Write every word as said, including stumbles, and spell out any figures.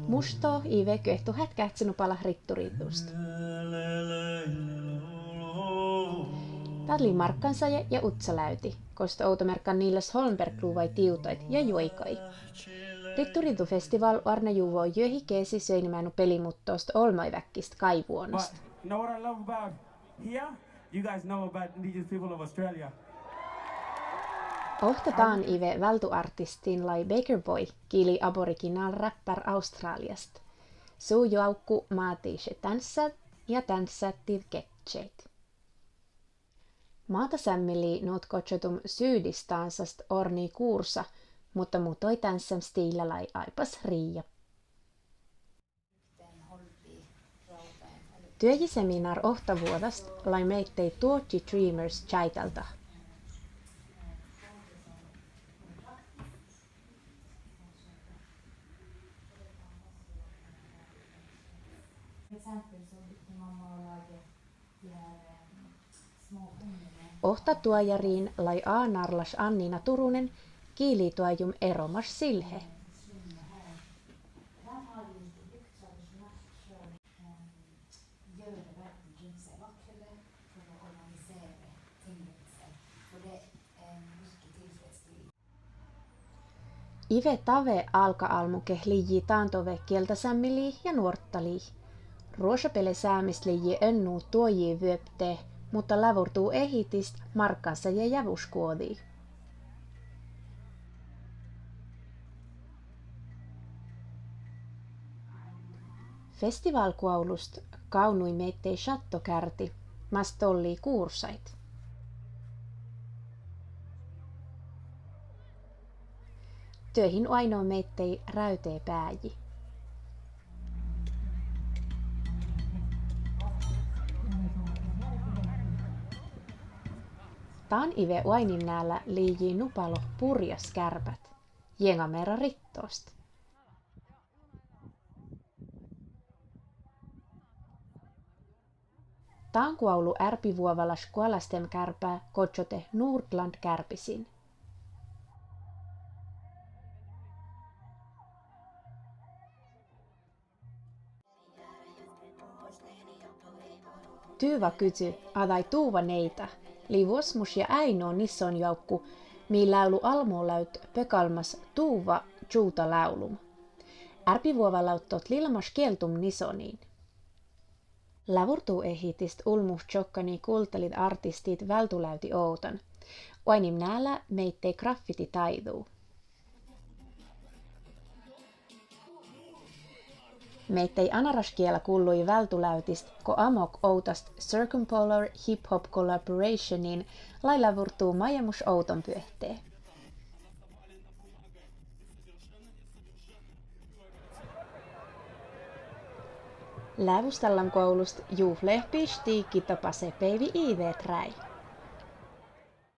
Musto i veke tuhat kähtsenupala ritturidust. Tadli markkansa ja, ja utsaläyti, kosto outomerkkan Nillas Holmberg luvai tiutoit ja juoikai. Ritturidufestival oarna juvo jöhi kesi söinimänu pelimuttost olmaiväkkist kaivuonast. But you know what I love about here? You guys know about indigenous people of Australia. Ohta dan ive vältuartistin lai Baker Boy, kili aboriginal rappar Australiast. Su joaukku maatiše tanssat ja tanssattiv ketseit. Maata sämmilii nutkotšotum sydistaansast ornii kuursa, mutta mutoi tanssam stiilla lai aipas riija. Työjiseminár ohtavuodast lai meittei Tuotji Dreamers čaitalta. Ohta tuojariin lai Aanárlaš Annina Turunen kiilii tuojum eromaš silhe. Ive tave alka-almu ke liji tantove kieltasämmilii ja nuorttalii. Ruošapele Sámist liji önnu tuojivuopte, mutta lavurtuu ehitist markkansa ja javuškuodii. Festiválkuaulust kaunui meittei šattokäärti mas tollii kuursait. Työhin oainno meittei Räytepääji. Dan ive oainnallá liji Nupalo purjaskärpät, jengamera rittost. Dán kuaulu árpivuovalaš kuolastemkärpä kotšote Nordlandkärpisin. Tuva kyky, adai Tuva neita, lei vuosmus ja áinno nissonjoukku, mii lávlu almmuláut pökalmmas Tuva čuvta lávlum. Árpivuovalauttot lilmmaš kieltum nissoniin. Lavurtuu ehitist ulmmuhtšokkanii kulttallit artistit váltuláuti ovdan. Oainnallá meittei graffiti táiduu. Meittei anaraš kiela kullui váltuláutist go amok ovdast Circumpolar Hip Hop Collaborationin, lai lavurtuu majemuš ovdanpuohtee. Lávustallan kuaulust juhlehpii štiikkitapase peivi iivet rái.